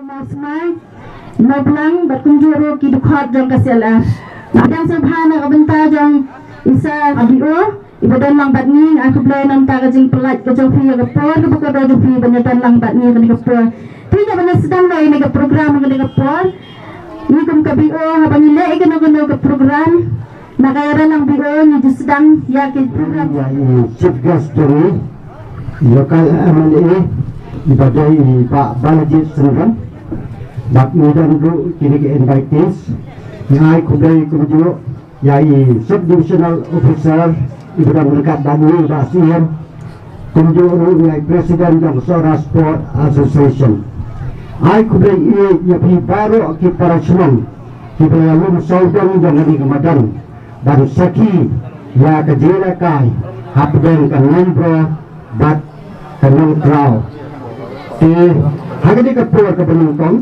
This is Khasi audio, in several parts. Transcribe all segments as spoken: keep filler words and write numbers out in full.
Mawsmai, Mawblang bad kumjuh ruh ki dkhot jong ka C L F. Nga pdiang sngewbha na ka bynta jong i Sir B O iba don lang bad ngi. Nga ai khublei na ka bynta ka jingpynlait ka jong phi ïa ka por kaba kordor jong phi ban ïadon lang bad ngi ha kane ka por. Te haba ngi sdang ïa kane ka program ha kane ka por, ngi kum ka B O, haba ngi leh ïa kano kano ka program, na ka ïarai lang B O ngi ju sdang ïa ki program. Ïa i chief guest jong ngi, local M L A, i ba dei i Bah Balajied Shyngam. Bad ngi don ruh kine ki invitees. Nga ai khublei kumjuh ïa i sub divisional officer i ba don ryngkat bad ngi, Bah Syiem, kumjuh ruh ïa i president jong Sohra Sport Association. Ai khublei ïa phi baroh ki para shnong kiba ïalum sawdong jong kane ka madan ban sakhi ïa ka jingïalehkai hapdeng ka Nongbrah bad ka Nongkraw. Te ha kane ka por kaba nyngkong,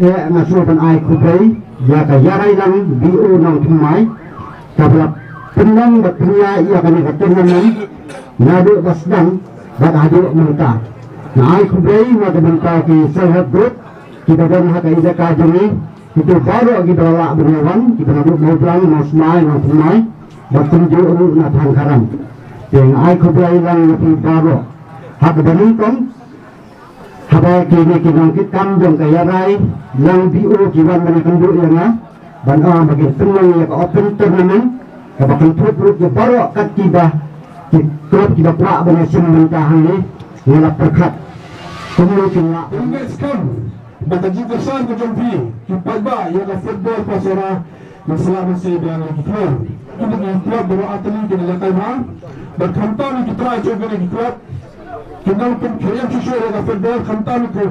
eh, nga sngewbha ban ai khublei ïa ka ïarai lang B O Nongthymmai kaba la pynlong bad pynïaid ïa kane ka tournament naduh ba sdang bad haduh mynta. Nga ai khublei na ka bynta ki self help group kiba don ha ka ïalehkai jong ngi, kito baroh kiba la lah ban ïawan, kiba naduh Mawblang, Mawsmai, Nongthymmai bad kumjuh ruh na Thangkharam. Te nga ai khublei lang ïa phi baroh. Ha kaba nyngkong, haba kine ki nongkitkam jong ka ïarai lang B O ki wan ban ïakynduh ïa nga ban ong ba kin pynlong ïa ka open tournament kaba kynthup ruh ïa baroh kat kiba ki club kiba kwah ban ïashim bynta hangne, nga la pyrkhat kumno kin lah. Ba ka jingkyrshan ka jong phi ki paidbah ïa ka football Pawsora, nga sngewbha ban sngewbha ïa ki club. Kine ki club baroh artylli ki la lehkai bha. Bad khamtam ki trai jong kine ki club ki nang pynkheiñ shuh shuh ïa ka football, khamtam ki,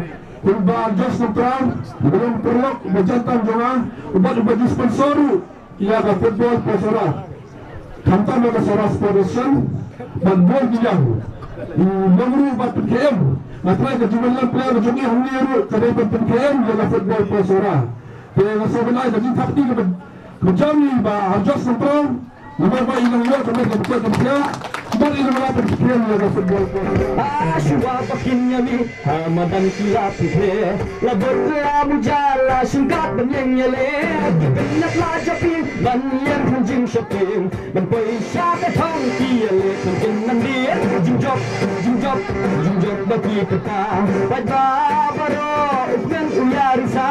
ki Bah Josh Nongtrai, ki nang pynlong ba jantan jong nga, bad ba ji sponsor ruh ïa ka football Pawsora. Khamtam ïa ka Sohra Sport Association bad bor ki ïang. I long ruh ba pynkheiñ. Nga trai ka jingwan lang player ka jong ngi hangne ruh ka dei ban pynkheiñ ïa ka football Pawsora. Te nga sngewbha ban ai ka jingthap kti kaba jam ïa i Bah Harjot Sangprong. Namar ba i long ïoh ka met ka pyrkhat ka pyrkhat. Bad i long la pynkheiñ ïa ka football Pawsora. Ah, shuwa ba kin ïa mih ha madan ki la pynkheiñ. La bud la muja la shongkat ban ïeng ïaleh. Ki bynñiat la japing ban ïeng ha jingsheptieng. Ban poi sha ka thong ki ïaleh kan kin nang dien. Jingjop, jingjop, jingjop ba ki pyrta. Paidbah baroh u kmen u ïa risa.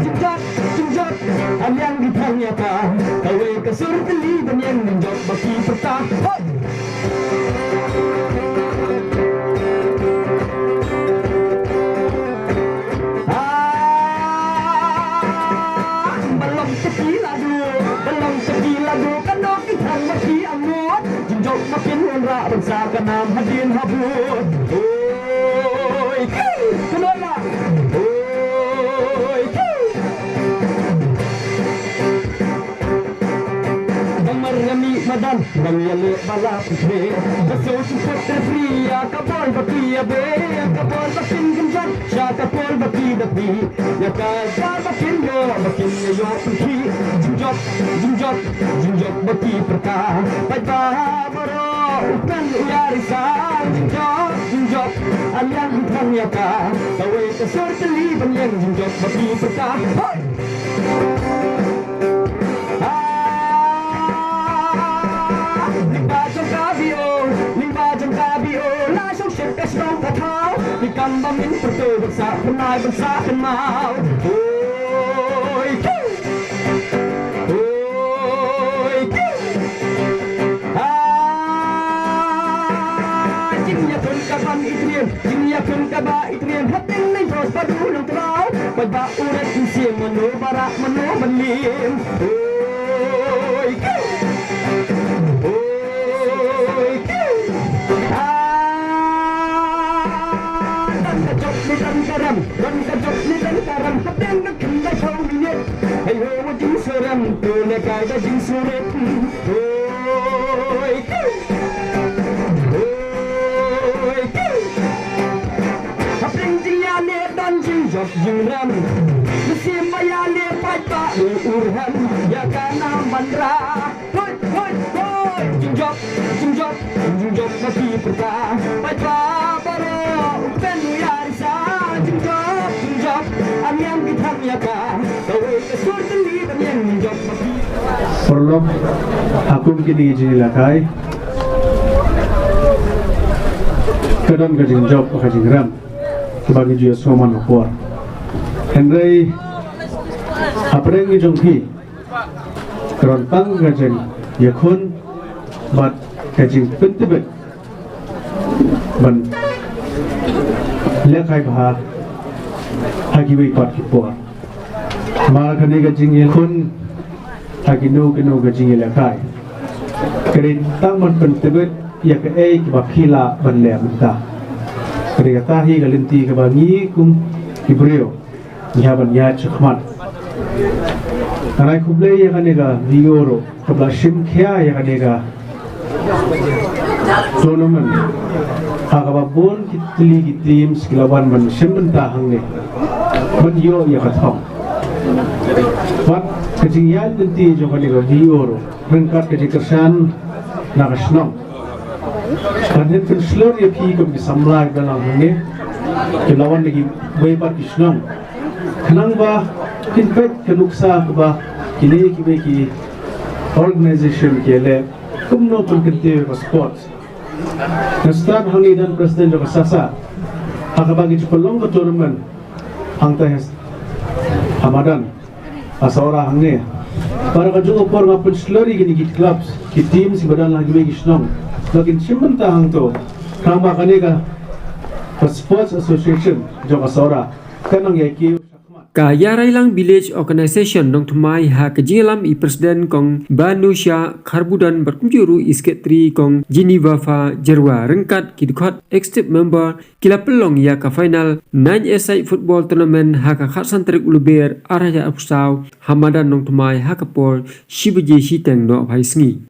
Jingjop, jingjop, a liang ki thong ïa ka. Kawei ka sur tylli ban ïeng jingjop ba ki pyrta. Hoi! Ah, ba long te ki la du, ba long te ki la du, ka dok ki thang ba ki amut. Jingjop ba kin wanrah ban sa ka nam hadien habud. Oi, ki, ka dok la. Oi, ki. Bang mar nga mih madan, bang ïaleh ba la pynkheiñ. Ba siew shu put referee ïa ka bol ba ki ïa be, ïa ka bol ba kin kynjat sha ka bol ba ki da phi. Ïa ka bol ba kin ïoh, ba kin ïa ïoh pynkhih. Jingjop, jingjop, jingjop ba ki pyrta. Paidbah baroh u kmen u ïa risa. Jingjop, jingjop, a liang ki thang ïa ka. Kawei ka sur tylli ban ïeng jingjop ba ki pyrta. Hoi! Ah, lyngba jong ka B O, lyngba jong ka B O, la shong shit ka shnong ka thaw. Ki kam ba min pyrto ban sa pynai ban sa pynmaw. Oi, kiu. Oi, kiu. Ah, jingïakhun ka ban i triem, jingïakhun ka ba i triem. Hapdeng neng thos ba du nang trau. Paidbah u ret u siem mano ba rah mano ban liem. Oi, kiu. Oi, kiu. Ah, dan ka jop ni dan ka ram, dan ka jop ni dan ka ram. Hapdeng ka khyndai saw minit. Hei ho wa jingsurem, to ne kai da jingsurem. Oi, kiu. Oi, kiu. Hapdeng jingïaleh don jingjop jingrem. Mynsiem ba ïaleh paidbah u urhem. Ïa ka nam ban rah. Hoi, hoi, hoi. Jingjop, jingjop, jingjop ba ki pyrta. Paidbah baroh u kmen u ïa risa. Jingjop, jingjop. A Paralok, ha kum kine ki jingïalehkai ka don ka jingjop, ka jingrem kaba ngi ju ïohsngew man ka por. Hynrei hapdeng ki jong phi ka don tang ka jingïakhun bad ka jingpyntbit ban lehkai bha ha kiwei pat ki por. Namar kane ka jingïakhun ha kino kino ka jingïalehkai ka dei tang ban pyntbit ïa kaei kaba phi lah ban leh mynta. Ka dei kata hi ka lynti kaba ngi kum ki briew ngi hap ban ïaid shakhmat. Ngan ai khublei ïa kane ka V O ruh kaba la shim khia ïa kane ka tournament ha kaba bun ki tylli ki teams ki la wan ban shim bynta hangne ban ïoh ïa ka thong. Bad ka jingïaid lynti jong kane ka V O ruh ryngkat ka jingkyrshan na ka shnong. Kan hynrei pynshlur ïa phi kum ki samla kiba la wan hangne, kiba la wan na kiwei pat ki shnong, khnang ba kin peit ka nuksa kaba kine kiwei ki organisation ki leh kumno pynkyntiew ïa ka sports. Nga stad hangne don president jong ka SASA ha kaba ngi ju pynlong ka tournament hangta ha Hamadan, ha Sohra hangne. Bad ha ka juh ka por nga pynshlur ïa kine ki clubs, ki teams kiba don ha kiwei ki shnong ba kin shim bynta hangto, khnang ba kane ka, ka sports association jong ka Sohra kan nang ïa kiew shakhmat. Ka Ïaraillang Village Organisation Nongthymmai ha ka jingïalam i President Kong Banusia Kharbudon bad kumjuh ruh i Secretary Kong Geneva Fa Jerwa ryngkat ki dkhot executive member ki la pynlong ïa ka final nine-a-side football tournament ha ka khatsan tarik u Lber ar hajar arphew saw ha madan Nongthymmai ha ka por shi baje shiteng nohphai sngi.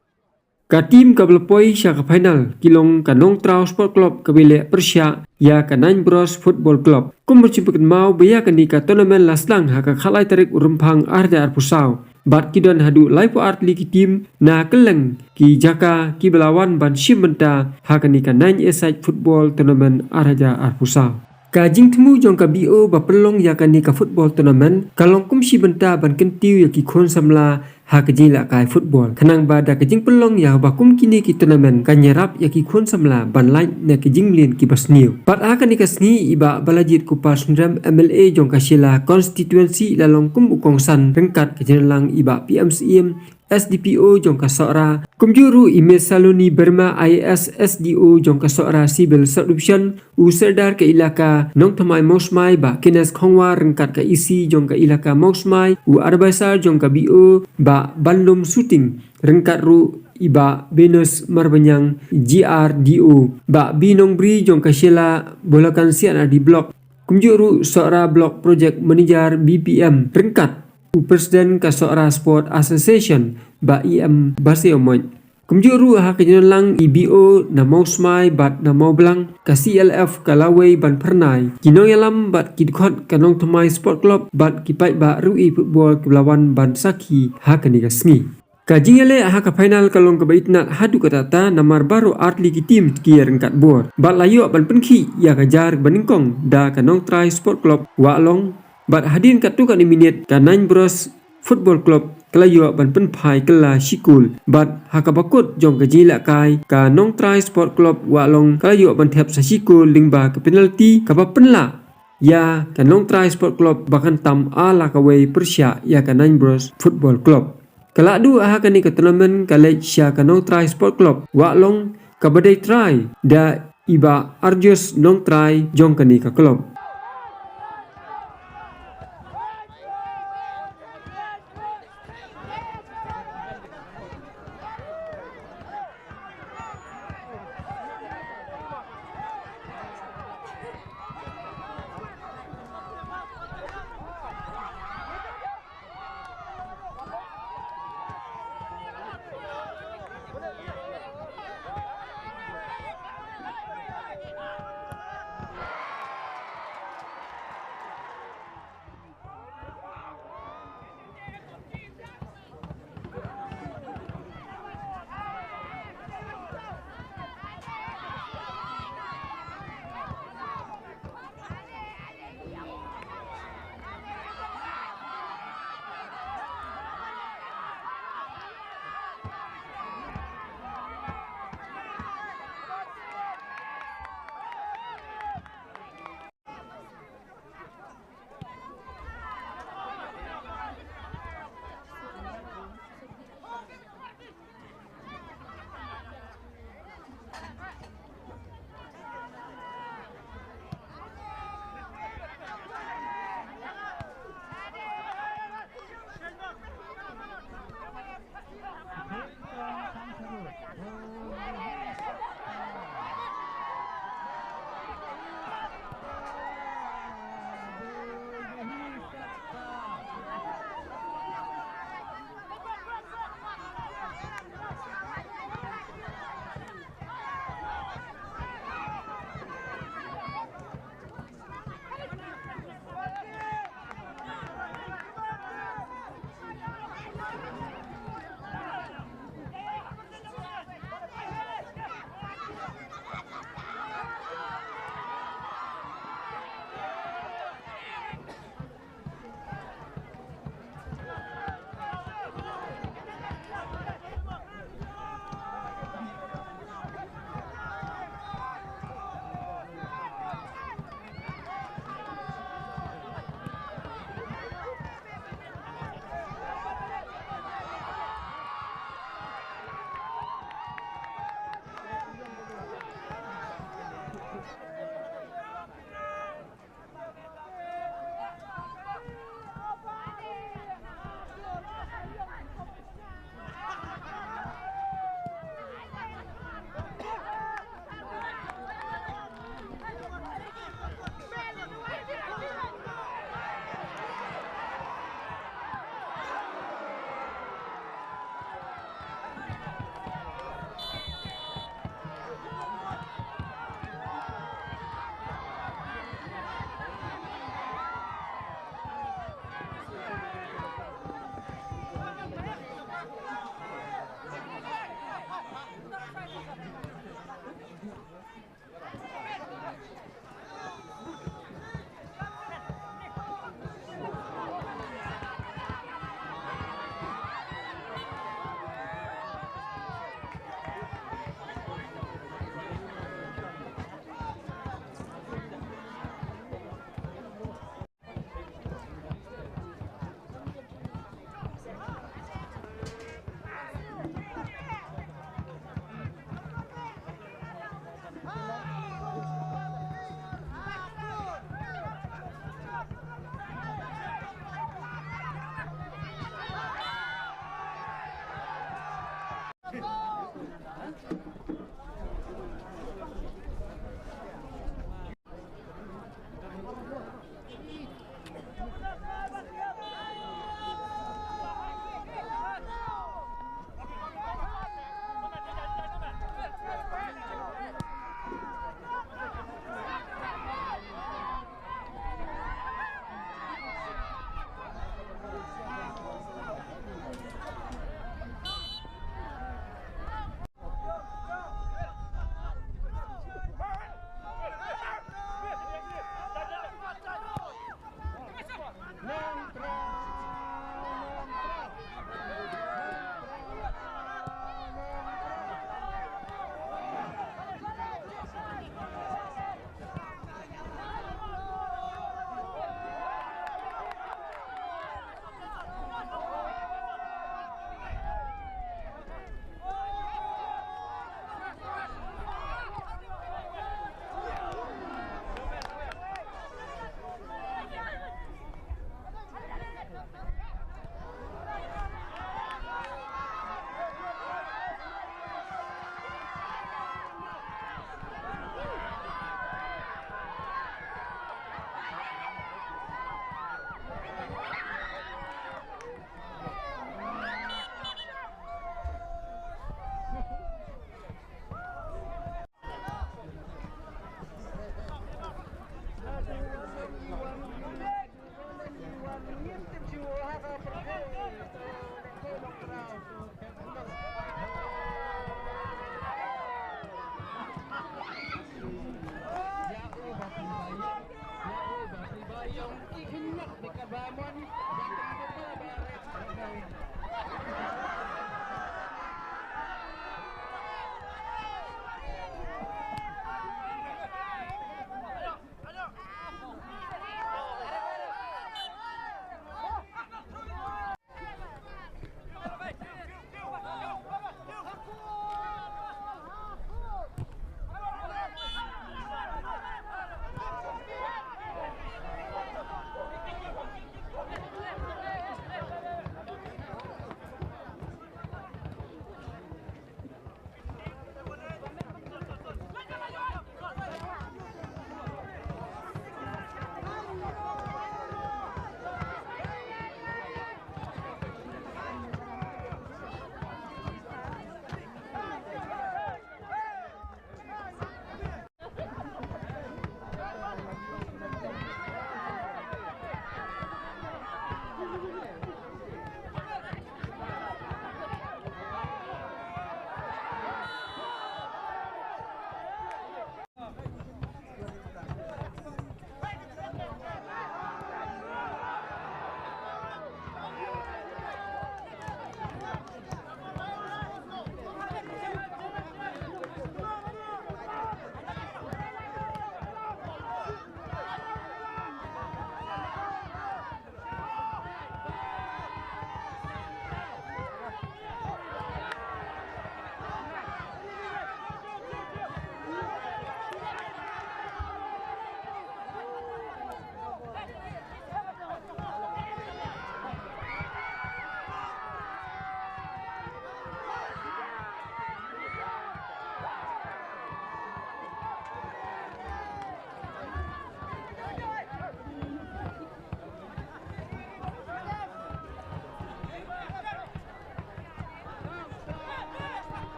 Ka team kaba la poi sha ka final ki long ka Nongtraw Sport Club kaba ïaleh pyrshah ïa ka Nine Bros Football Club. Kum ban shu pynkynmaw ba ïa kane ka tournament la sdang ha ka khatlai tarik u Rymphang ar hajar arphew saw. Bad ki don haduh laiphew ar tylli ki team na kylleng ki jaka kiba la wan ban shim bynta ha kane ka nine-a-side football tournament ar hajar arphew saw. Ka jingthmu jong ka B O ba pynlong ïa kane ka football tournament ka long kum shi bynta ban kyntiew ïa ki khun samla ha ka jingïalehkai football. Khnang ba da ka jingpynlong ïa ba kum kine ki tournament kan ïarap ïa ki khun samla ban lait na ki jingmlien kiba sniew. Bad ha kane ka sngi i Bah Balajied Kupar Synrem M L A jong ka Shella constituency la long kum u kongsan ryngkat ka jingïalang i Bah P M Syiem S D P O jong ka Sohra, kumjuh ruh i Miss Saloni Berma I A S S D O jong ka Sohra Civil Sub-Division, u Serdar ka ilaka Nongthymmai Mawsmai Bah Kenneth Khongwar ryngkat ka E C jong ka ilaka Mawsmai, u advisor jong ka B O Bah Banlum Suting ryngkat ruh i Bah Venus Marbaniang G R D O, Bah B Nongbri jong ka Shella Bolakan C and R D Block, kumjuh ruh Sohra Block Project Manager B P M ryngkat u President ka Sohra Sport Association Bah E M Basaiawmoit. Kumjuh ruh ha ka jingdon lang i B O na Mawsmai bad na Mawblang, ka C L F ka Lawei ban phyrnai ki nongïalam bad ki dkhot ka Nongthymmai Sport Club bad ki paidbah riewiew football kiba la wan ban sakhi ha kane ka sngi. Ka jingïaleh ha ka final ka long kaba itynnad haduh katta katta namar baroh ar tylli ki team ki ïaryngkat bor. Bad la ïoh ban pynkhih ïa ka jar banyngkong da ka Nongtrai Sport Club Wahlong. Bad hadien katto katne minit ka Nine Bros Football Club ka la ïoh ban pynphai kylla shi kol. Bad ha kaba kut jong ka jingïalehkai ka Nongtrai Sport Club Wahlong ka la ïoh ban thep sa shi kol lyngba ka penalty kaba pynlah ïa ka Nongtrai Sport Club ba kan tam ar la kawei pyrshah ïa ka Nine Bros Football Club. Ka la duh ha kane ka tournament ka leit sha ka Nongtrai Sport Club Wahlong kaba dei trai da i Bah Arjus Nongtrai jong kane ka club.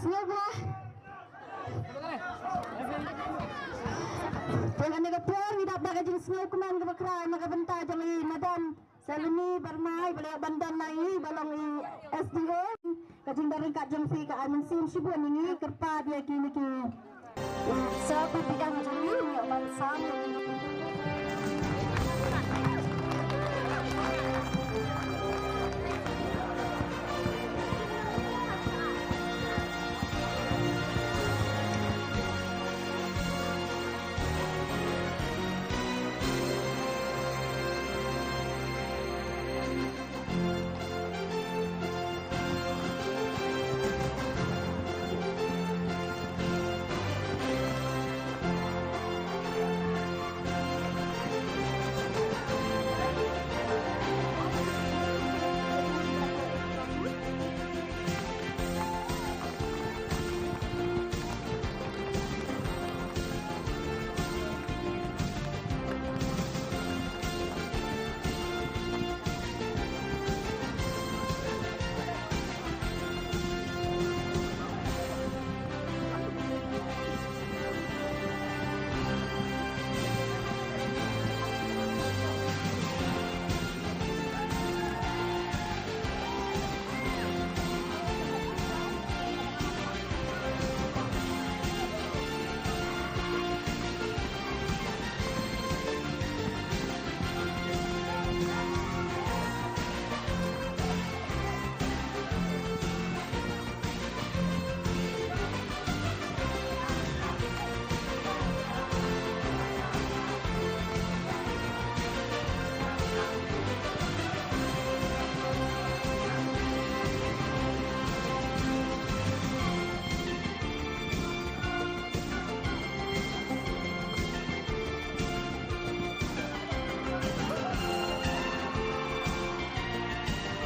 Sngewbha. Te kane ka por ngi dap da ka jingsngewkmen kaba khraw na ka bynta jong i Madam Saloni Verma, i ba la ban don lang i ba long i S D O. Ka jingdon ryngkat jong phi ka ai mynsiem shibun ïa ngi, kyrpad ïa kine ki. Sa phi phi dang jong ngi, ngi ïoh ban sam ïa ki.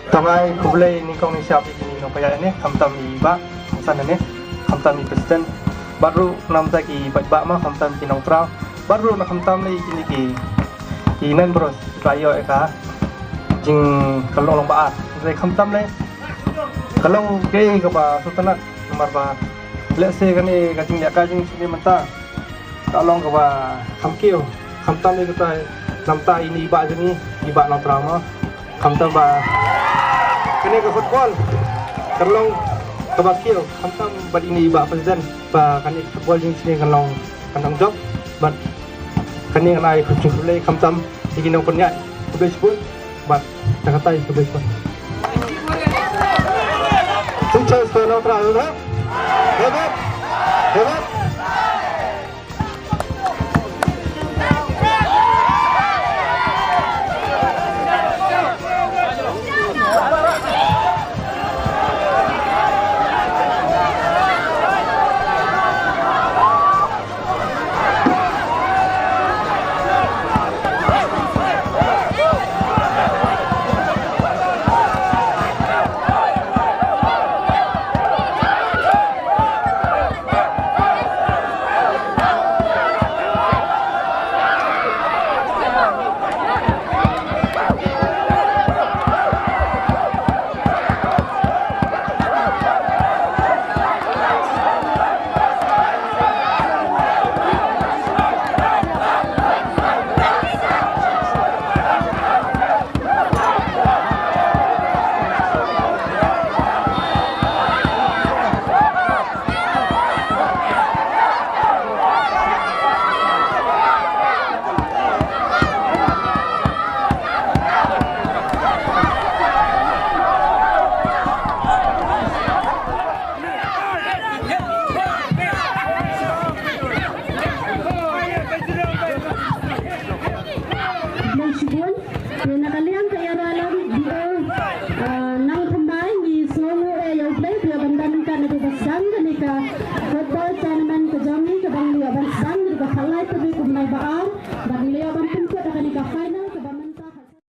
Tang ai khublei nyngkong nyngshap ïa kine nongpynïaid ne, khamtam i bah, khamtam ne, khamtam i president. Bad ruh namta ki paidbah ma, khamtam ki nongtrei. Bad ruh na khamtam lei kine ki, ki nonparalok ba ïoh ïa ka jingkyrkhu long ba ar. Khamtam lei ka long kaei kaba sngewtynnat namar ba lehse kane ka jingleh ka jingshane mynta ka long kaba kham kiew, khamtam ïa kata namta ine i bah jong ngi, i bah Nongtram, khamtam ba kane ka football ka long kaba kiew, khamtam bad ine i bah president ba kane ka football jingshane ka long, ka long jop, bad kane ngan ai khublei khamtam ïa ki nongpynïaid, khublei shibun. Bad kata ka dei ka best. Sukses to Nongtram, hep hep, hep hep.